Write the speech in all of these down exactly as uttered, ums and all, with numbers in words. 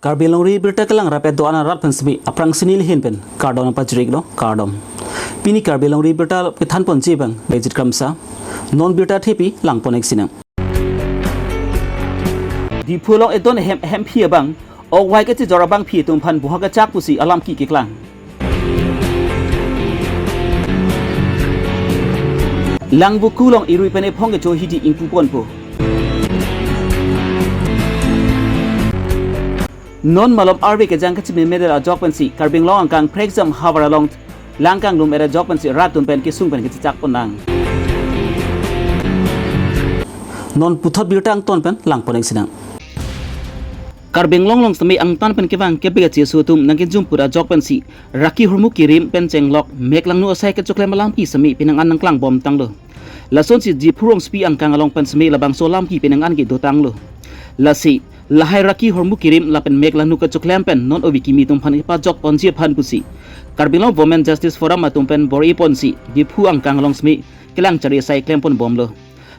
Karbi Longri Birta kelang rapet do-an arat pen semi aphrang sini lihin pen kardom pajrik lo, kardom. Pini Karbi Longri Birta kethan ponji abang Bejit Kramsa. Non birta thepi lang pon-ik sinang. Diphu along edon hem, hemphi abang, ok wai kachejor abangphi atum aphan buha kachak pusi alam keklang. Langvoku along irui pen ephong kecho hidi ingpu ponpo. Non malom arve kejang kachimemedel ajok pensi Karbi Anglong angkang Prekjam havar along lang kanglum-et ajok pensi rat atum pen kesung pen kechechak ponnang. Non puthot birta angton pen lang pon-ik sinang. Karbi Anglong along semi angtan pen kevang kepik achi aso atum nangkejumput ajok pensi raki hormu kerim pen chenglok mek langno asai kechoklem alam ke semi penang an nangklang bom tanglo. Lasonsi Diphu rongsopi angkang along pen semi labangso alam ke penang an kedo tanglo. Lasi lahai raki hormu kerim lapen mek langno kechoklem pen non ovi kimi atum aphan kepajok ponji aphan pusi Karbi Anglong Women Justice Forum atum pen bor-i ponsi Diphu angkang along semi kelang chari asai klem pon bomlo.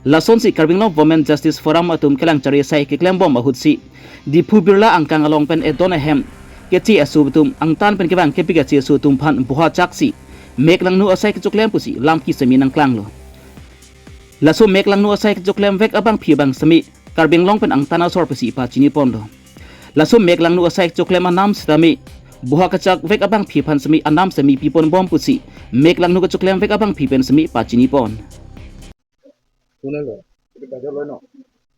Lasonsi Karbi Anglong Women Justice Forum atum kelang chari asai keklem bom ahutsi Diphu Birla angkang along pen edon ahem keche aso atum angtan pen kevang kepik achi aso atum aphan buha chaksi mek langno asai kechoklem pusi lam ke semi nangklanglo. Laso mek langno asai kechoklem vek abangphi abang semi Karbi Anglong pen angtan asor pusi pachini ponlo. Laso mek langno asai kechoklem anam sitame buha kachak vek abangphi aphan semi anam semi pi pon bom pusi mek langno kechoklem vek abangphi pen semi pachini pon. কোনে লয়? এইটো বাইদেউ লয় ন?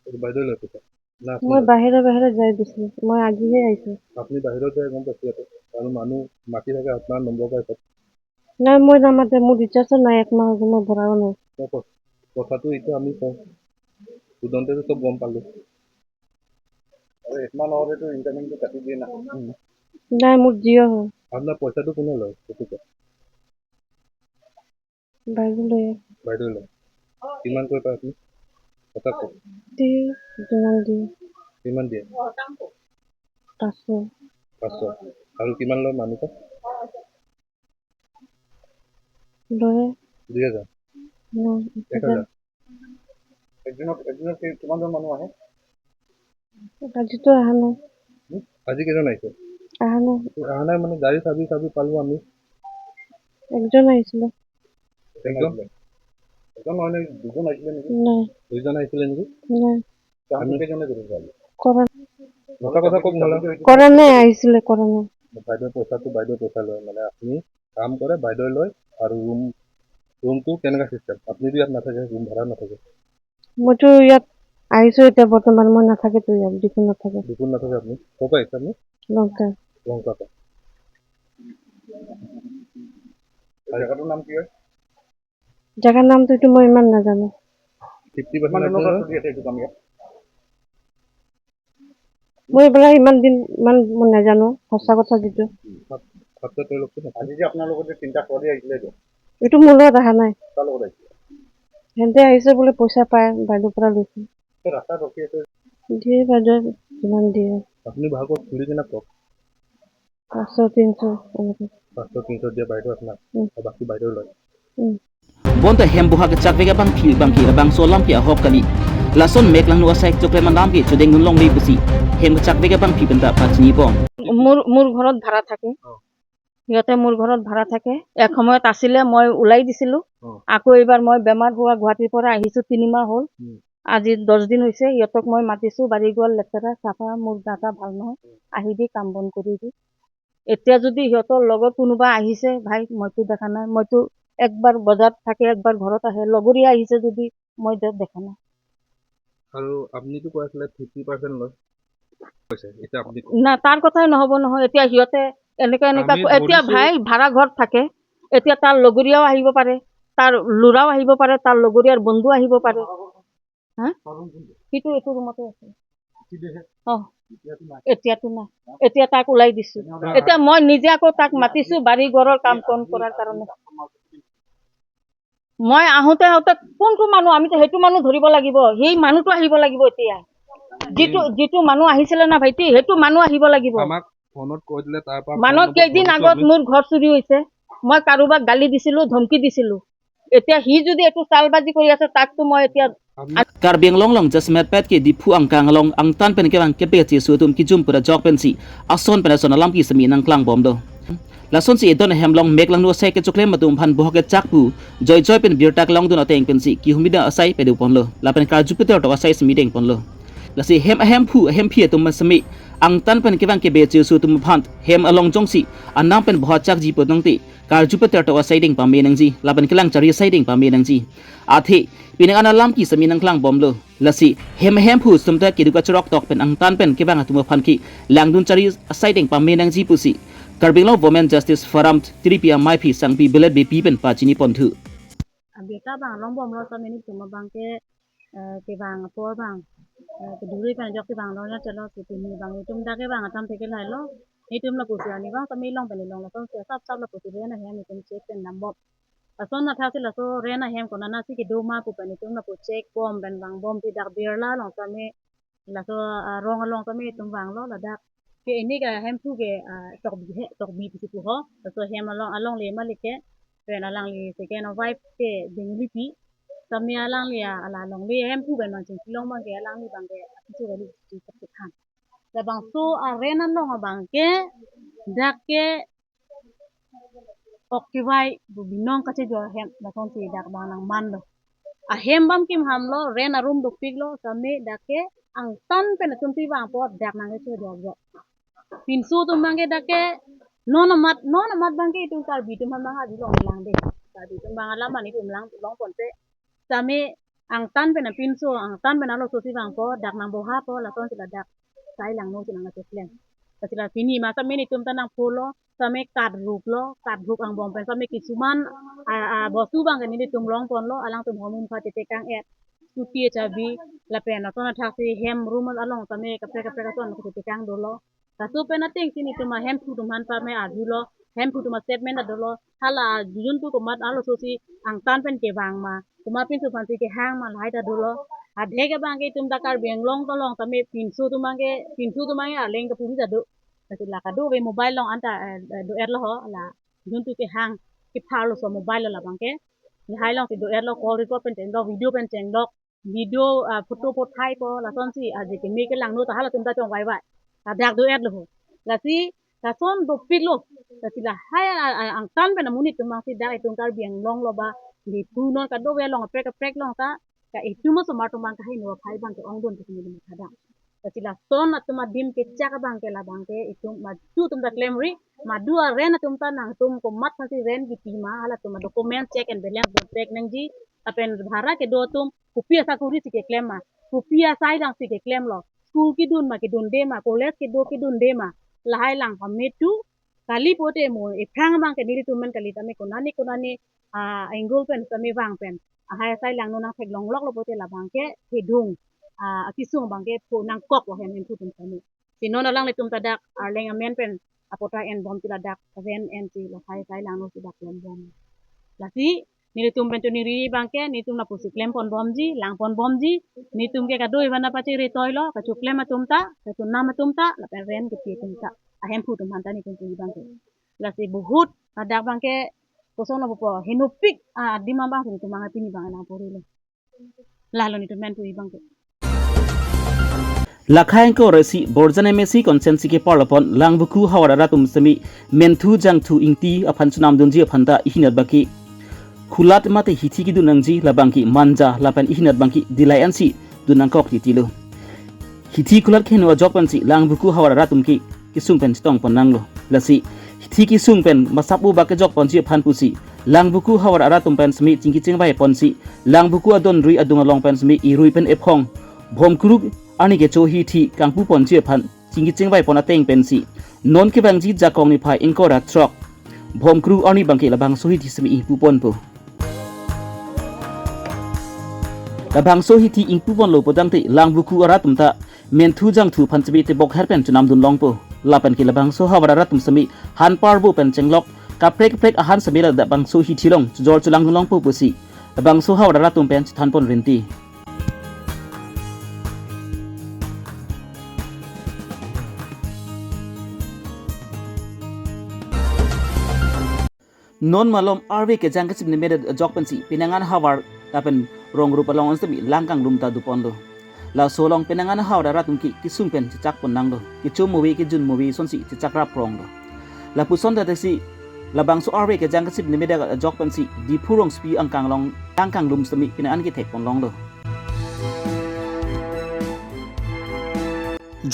এইটো বাইদেউ লয় পইচা? না, আপুনি মই লয়? বাহিৰে বাহিৰে যাই দিছোঁ। মই আজিহে আহিছোঁ। আপুনি বাহিৰত যায় গম পাইছে ইয়াতে? আৰু মানুহ মাতি থাকে, আপোনাৰ নম্বৰ পাই তাত। নাই, মই নামাতে, মোৰ ৰিচাৰ্জো নাই, এক মাহ হৈছে মই ভৰাও নাই। মই প-, কথাটো এতিয়া আমি কওঁ। সোধোতেতো চব গম পালোঁ। আৰু এক মাহ নহ'লেতো ইণ্টাৰনেটটো কাটি দিয়ে না। উম। নাই, মোৰ জিঅ' হয়। আপোনাৰ পইচাটো কোনে লয়? সেইটো কওক। বাইদেউ লয়। বাইদেউ লয়। কিমানকৈ পায় আপুনি? কথা কওক। দিয়ে, যিমান দিয়ে। কিমান দিয়ে? পাঁচশ। পাঁচশ। আৰু কিমান লয় মানুহ পৰা? লয়। দুই হাজাৰ? নাই, এক হাজাৰ। এক হাজাৰ। একদিনত, একদিনত কি-, কিমানজন মানুহ আহে? আজিতো অহা নাই। হুম? আজি কেইজন আহিছে? অহা নাই। অহা নাই মানে গাড়ী চাবি, চাবি পালো আমি। একজন আহিছিলে। একজন? একজন নহয় নে দুজন আহিছিলে নেকি? নাই। দুইজন আহিছিলে নেকি? নাই। কাম আমি কেইজনে কৰিছে আজি? কৰা। সঁচা কথা কওক নহ'লে। কৰা নাই, আহিছিলে, কৰা নাই। বাইদেউ পইচাটো বাইদেউ পইচা লয়, মানে আপুনি কাম কৰে, বাইদেউ লয় আৰু ৰুম, ৰুমটো কেনেকা চিষ্টেম? আপুনিতো ইয়াত নাথাকে, ৰুম ভাড়া নাথাকে? মইতো ইয়াত আহিছো এতিয়া বৰ্তমান, মই নাথাকেতো ইয়াত, ডিফুত নাথাকে। ডিফুত নাথাকে আপুনি? ক'ৰ পৰা আহিছে আপুনি? লংকা। লংকা পৰা। এই জেগাটোৰ নাম কি হয়? জেগাৰ নামটো এইটো মই ইমান নাজানো। ফিফটি পাৰ্চেণ্ট কিমান দিনৰ পৰা চলি আছে এইটো কাম ইয়াত? মই এইবিলাক ইমান দিন, ইমান মই নাজানো, সঁচা কথা যিটো। ভাত, ভাত চাত তেওঁলোকে নাখায়। আজি যে আপোনালোকৰ যে তিনিটা ছোৱালী আহিছিলে যে? এইটো মোৰ লগত অহা নাই। কাৰ লগত আহিছিলে? সিহঁতে আহিছে বোলে, পইচা পায়, বাইদেউৰ পৰা লৈছে। এই ৰাস্তাত ৰখি আছে। দিয়ে বাইদেউ, যিমান দিয়ে। আপুনি ভাগত খুলি কিনে কওক। পাঁচশ, তিনশ, এনেকে। পাঁচশ, তিনশ দিয়ে বাইদেউ আপোনাক। উম। আৰু বাকী বাইদেউ লয়। উম। Bonta hem buha kachak vek abangphi abangke labangso alam ke ahok kali. Lason mek langno asai kechoklem alam ke chodeng dun longle pusi hem kachak vek abangphi penta pachini pon. মোৰ, মোৰ ঘৰত ভাড়া থাকে। অ। সিহঁতে মোৰ ঘৰত ভাড়া থাকে। এসময়ত আছিলে, মই ওলাই দিছিলো। অ। আকৌ এইবাৰ মই বেমাৰ হোৱা গুৱাহাটীৰ পৰা আহিছো, তিনিমাহ হ'ল। উম। আজি দহ দিন হৈছে। সিহঁতক মই মাতিছো, বাৰী ঘৰ লেতেৰা, চাফা, মোৰ গা চা ভাল নহয়, উম। আহিবি, কাম বন কৰিবি। এতিয়া যদি সিহঁতৰ লগত কোনোবা আহিছে, ভাই, মইতো দেখা নাই। মইতো একবাৰ বজাৰত থাকে, একবাৰ ঘৰত আহে। লগৰীয়া আহিছে যদি মই দে-, দেখা নাই। আৰু আপুনিতো কৈ আছিলে ফিফটি পাৰ্চেণ্ট লয়। কৈছে, এতিয়া আপুনি কওক। না, তাৰ কথাই নহ'ব নহয়। এতিয়া সিহঁতে এনেকুৱা, এনেকুৱা আমি ক-, এতিয়া ধৰিছো। ভাই ভাড়া ঘৰত থাকে, এতিয়া তাৰ লগৰীয়াও আহিব পাৰে, তাৰ ল'ৰাও আহিব পাৰে, তাৰ লগৰীয়াৰ বন্ধু আহিব পাৰে। হা? সিটো এইটো ৰুমতে আছে। অ, এতিয়াতো নাই। এতিয়া তাক ওলাই দিছো। এতিয়া মই নিজে আকৌ তাক মাতিছো বাৰী ঘৰৰ কাম কম কৰাৰ কাৰণে। মই আহোঁতে আহোঁতে কোনটো মানুহ, আমিতো সেইটো মানুহ ধৰিব লাগিব, সেই মানুহটো আহিব লাগিব এতিয়া। যিটো, যিটো মানুহ আহিছিলে না ভাইটি, সেইটো মানুহ আহিব লাগিব। আমাক ফোনত কৈ দিলে, তাৰ পৰা মানুহ ফোন নম্বৰ কেইদিন ধৰিছো আগত আমি। মোৰ ঘৰ চুৰি হৈছে, মই কাৰোবাক গালি দিছিলো, ধমকি দিছিলো। এতিয়া সি যদি এইটো চালবাজি কৰি আছে, তাকতো মই এতিয়া Karbi Anglong along jasemet pet ke Diphu angkang along angtan pen kevang kebeche aso atum kijum pura jok pensi ason pen ason alam kisami nangklang bomlo. Lasonsi edon ahem along mek langno asai kechoklem atum aphan bohok kechak pu joijoi pen birta kelongdun ateng pensi kihumida asai pado ponlo lapen karju peter tok asai semi deng ponlo. Lasi hem ahemphu ahemphi atum semi angtan pen kevang kebeche aso atum aphan hem along jongsi anam pen boha chakji pu tangte karju peter tok asai deng pame nangji lapen kelang chari asai deng pame nangji. Athe pining an alam kisami nangklang bomlo. Lasi hem ahemphu atum ta keduk achorok tok pen angtan pen kevang atum aphan kelangdun chari asai deng pame nangji pusi Karbi Anglong Women Justice Forum tiripi amei aphi Sangpi Belet Beypi pen pachini ponthu. Abirta abang long bomlo, sami nelitum abang ke, eh, kevang apor abang, eh, keduri pen ajok kevang lo na chalo, kepini abang itum dak kevang atam theke lahai lo. Itum lapusi arni abang sami long pen long lason si asap sap lapusi rent ahem itum check pen dam bom. Lason athak si laso rent ahem konatsi kedo ma pu pen itum lapu check bom pen vang bomsi dak Birla along sami laso, ah, rong along sami itum vanglo ladak ke ini ke ahemphu ke, ah, Tokbi he, Tokbi pusi pu ho. Laso hem along alongle Malik ke pen alangli second wife ke Bengali pi. Sami alangli, ah, ala alongle ahemphu pen nangchingki long abang ke alangli abang ke apiso kali si chok si khan. Labangso a rent along abang ke dak ke ok kevai bu binong kachejor ahem lasonsi dak abang nangmanlo. Ahem bam kim hamlo, rent arum dopiklo, sami dak ke angtan pen atum pi vang apot dak nangkechejor jo. Pinso atum abang ke dak ke non amat, non amat abang ke itum Karbi atum aphan abang adi long lang de. Karbi atum abang alam ani atum lang long ponte. Sami angtan pen apinso, angtan pen arloso si vangpo, dak nangbohapo, lasonsi ladak sai langno si nangkeklem. Lasi la pini ma sami nelitum ta nangpholo, sami kat ruk lo, kat ruk angbong pen sami kisuman, a, a, bostu abang ke nelitum long ponlo, alangtum hom um pha tete kang et, scooty chabi, lapen lason athak si hem room along sami kaprek kaprek ason tete kang dolo. Laso pen ateng si nelitum ahemphu atum aphan pame arjulo, hemphu atum a statement ta dolo, hala juntu komat arloso si angtan pen kevang ma, komat pinso aphan si kehang ma lahai ta dolo. Adhek abang ke itum ta Karbi Anglong along sami pinso atum abang ke, pinso atum abang ke arleng kapuri ta do. Lasi la kadokave mobile along anta, eh, eh, do-etlo ho, la juntu kehang, kepharloso mobile lo labang ke. Lahai alongsi do-etlo, call record pen chenglok, video pen chenglok, video, ah, photo pothaipo, lasonsi aje keme kelangno ta halatum ta chongvai vai. Ladak do-etlo ho. Lasi lason dopiklo. Lasi lahai, ah, ah, angtan pen amonit atum abang si dak itum Karbi Anglong lo ba, Diphu non kadokave along kaprek kaprek along ta, ka itum osomar atum abang kaheno aphai abang ke-ongdun ke keme lima thadang. Lasi lason atum adim kechak abang ke labang ke itum madu atum ta klemri, madu a rent atum ta nangtum komat aphansi rent kipi ma, halatum a document check and balance do check nangji, lapen bhara kedo atum kopi asakuri si keklem ma, kopi asai dang si keklemlo, school kedun ma kedunde ma, college kedo kedunde ma, lahai lang pame tu, kali pote mo, ephrang abang ke nelitum men kali tame konani konani, ah, angle pen tame vang pen, ahai asai langno nangtheklongloklo pote labang ke thedung, ah, akesung abang ke pho nangkoklo hem hemphu atum tame. Si non alanglitum ta dak arleng amen pen apota enbomsi ladak rent ensi lahai asai langno si dak klembom. Lasi nelitum pen choningri abang ke nelitum lapusi klem ponbomji, lang ponbomji, nelitum ke kadokave aphan ta pachiri toilo, kachoklem atum ta, kachonam atum ta, lapen rent kepi atum ta, ahemphu atum aphan ta nelitum pu abang ke. Lasi bahut ladak abang ke kosonlo pupo, henopik, ah, adim abang si nelitum abang pini abang nangporilo. Lalo nelitum men pu abang ke. Lakhai ingkoi ra isi Borjan M A C constituency kepar lapon Langvoku havar arat atum semi Menthu Jangthu Ingti aphan chonamdunji aphan ta ihinat abang ke khulat mate hithi kedun nangji, labang ke manja lapen ihinat abang ke dilai ansi dun nangkok titilo. Hithi khulat keheno ajok pensi Langvoku havar arat atum ke kesung pen chetong pon nanglo. Lasi hithi kesung pen masap u bak kejok ponji aphan pusi Langvoku havar arat atum pen semi chingki chingvai ponsi Langvoku adon rui adung along pen semi irui pen ephong Bhomkuru arni kecho hithi kangpu ponji aphan chingki chingvai pon ateng pensi non kevangji Jakong niphai ingkoi ra throk Bhomkuru arni abang ke labangso hithi semi ingpu ponpo. Labangso hithi ingpu ponlo pu tangte Langvoku arat atum ta Menthu Jangthu aphan semi tebok her pen chonamdun longpo. Lapen ke labangso havar arat atum semi han parbo pen chenglok kaprek kaprek ahan semi labangso hithi along chojor cholangdun longpo pusi labangso havar arat atum pen chethan pon rinti. Non malom arve kejang kachim nemedet ajok pensi penang an havar lapen rong rup along an sitame lang kanglum ta doponlo. Laso along penang an haura rat atum ke kesung pen chechak pon nanglo. Kecho move kejun move asonsi chechak rap ronglo. Lapuson ta tesi labangso arve kejang kesip nimit ajok pensi Diphu Rongsopi angkang along lang kanglum sitame penang an kethek pon longlo.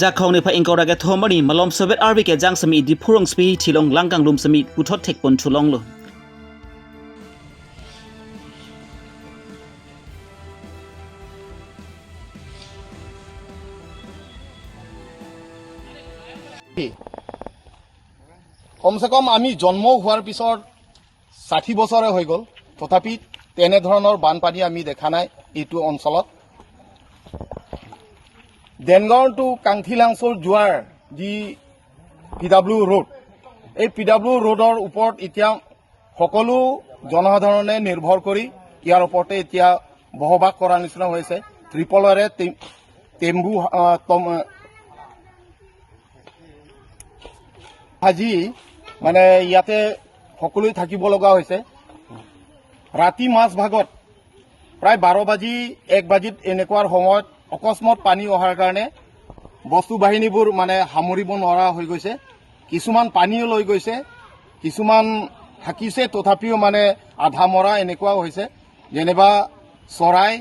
Jakhong niphai ingkoi ra kethom arni malom sovet arve kejang sitame Diphu Rongsopi thilong lang kanglum sitame puthot thek pon thu longlo. কমচে কম আমি জন্ম হোৱাৰ পিছত ষাঠি বছৰে হৈ গ'ল, তথাপি তেনেধৰণৰ বানপানী আমি দেখা নাই এইটো অঞ্চলত। দেনগাঁও টু কাংথিলাংচৰ যোৱাৰ যি পি ডাব্লিউ ৰোড, এই পি ডাব্লিউ ৰোডৰ ওপৰত এতিয়া সকলো জনসাধাৰণে নিৰ্ভৰ কৰি ইয়াৰ ওপৰতে এতিয়া বসবাস কৰাৰ নিচিনা হৈছে। ত্ৰিপলেৰে তে-, তেম্বু, আহ, তম-, আহ, সাজি মানে ইয়াতে সকলোৱে থাকিব লগা হৈছে। ৰাতি মাজভাগত প্ৰায় বাৰ বাজি, এক বাজিত এনেকুৱাৰ সময়ত অকস্মাত পানী অহাৰ কাৰণে বস্তু বাহিনীবোৰ মানে সামৰিব নোৱাৰা হৈ গৈছে। কিছুমান পানীও লৈ গৈছে, কিছুমান থাকিছে, তথাপিও মানে আধা মৰা এনেকুৱাও হৈছে। যেনিবা চৰাই,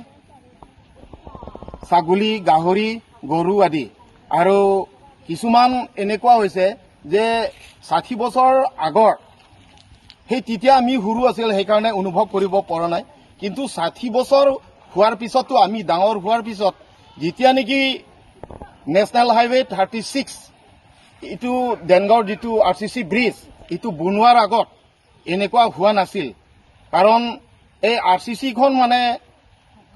ছাগলী, গাহৰি, গৰু আদি। আৰু কিছুমান এনেকুৱা হৈছে যে ষাঠি বছৰ আগৰ সেই তেতিয়া আমি সৰু আছিল, সেইকাৰণে অনুভৱ কৰিব পৰা নাই। কিন্তু ষাঠি বছৰ হোৱাৰ পিছতো, আমি ডাঙৰ হোৱাৰ পিছত, যেতিয়া নেকি নেশ্যনেল হাইৱে থাৰ্টি ছিক্স, এইটো দেনগাঁৱৰ যিটো আৰ চি চি ব্ৰিজ, এইটো বনোৱাৰ আগত এনেকুৱা হোৱা নাছিল। কাৰণ এই আৰ চি চিখন মানে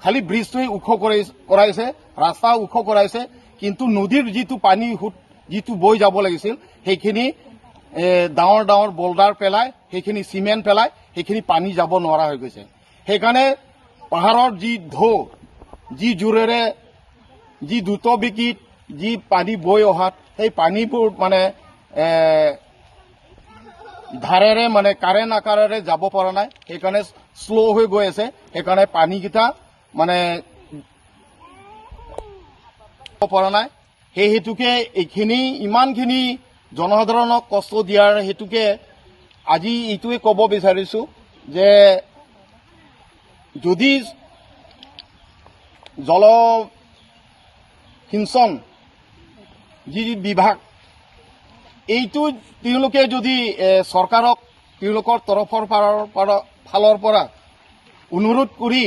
খালি ব্ৰিজটোৱে ওখ কৰি, কৰাইছে, ৰাস্তা ওখ কৰাইছে, কিন্তু নদীৰ যিটো পানী সোঁত, যিটো বৈ যাব লাগিছিল, সেইখিনি, এ, ডাঙৰ ডাঙৰ বল্ডাৰ পেলাই, সেইখিনি চিমেণ্ট পেলাই, সেইখিনি পানী যাব নোৱাৰা হৈ গৈছে। সেইকাৰণে পাহাৰৰ যি ঢৌ, যি জোৰেৰে, যি দ্ৰুত বেগীত যি পানী বৈ অহাত, সেই পানীবোৰ মানে, এ, ধাৰেৰে মানে কাৰেণ্ট আকাৰেৰে যাব পৰা নাই, সেইকাৰণে শ্ল' হৈ গৈ আছে। সেইকাৰণে পানীকেইটা মানে পৰা নাই। সেই হেতুকে এইখিনি, ইমানখিনি জনসাধাৰণক কষ্ট দিয়াৰ হেতুকে আজি এইটোৱে ক'ব বিচাৰিছো যে যদি জলসিঞ্চন যি বিভাগ, এইটো তেওঁলোকে যদি, এ, চৰকাৰক তেওঁলোকৰ তৰফৰ পাৰৰ পৰা, ফালৰ পৰা অনুৰোধ কৰি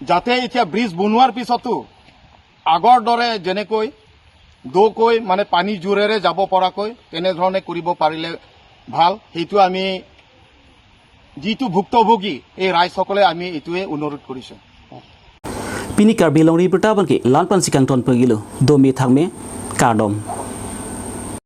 যাতে এতিয়া ব্ৰিজ বনোৱাৰ পিছতো আগৰ দৰে যেনেকৈ দকৈ মানে পানী জোৰেৰে যাব পৰাকৈ তেনেধৰণে কৰিব পাৰিলে ভাল। সেইটো আমি যিটো ভুক্তভোগী এই ৰাইজসকলে আমি এইটোৱে অনুৰোধ কৰিছোঁ। Pini Karbi Longri Birta abangke la-an pensi kangton pagilo. Dome thakme, kardom.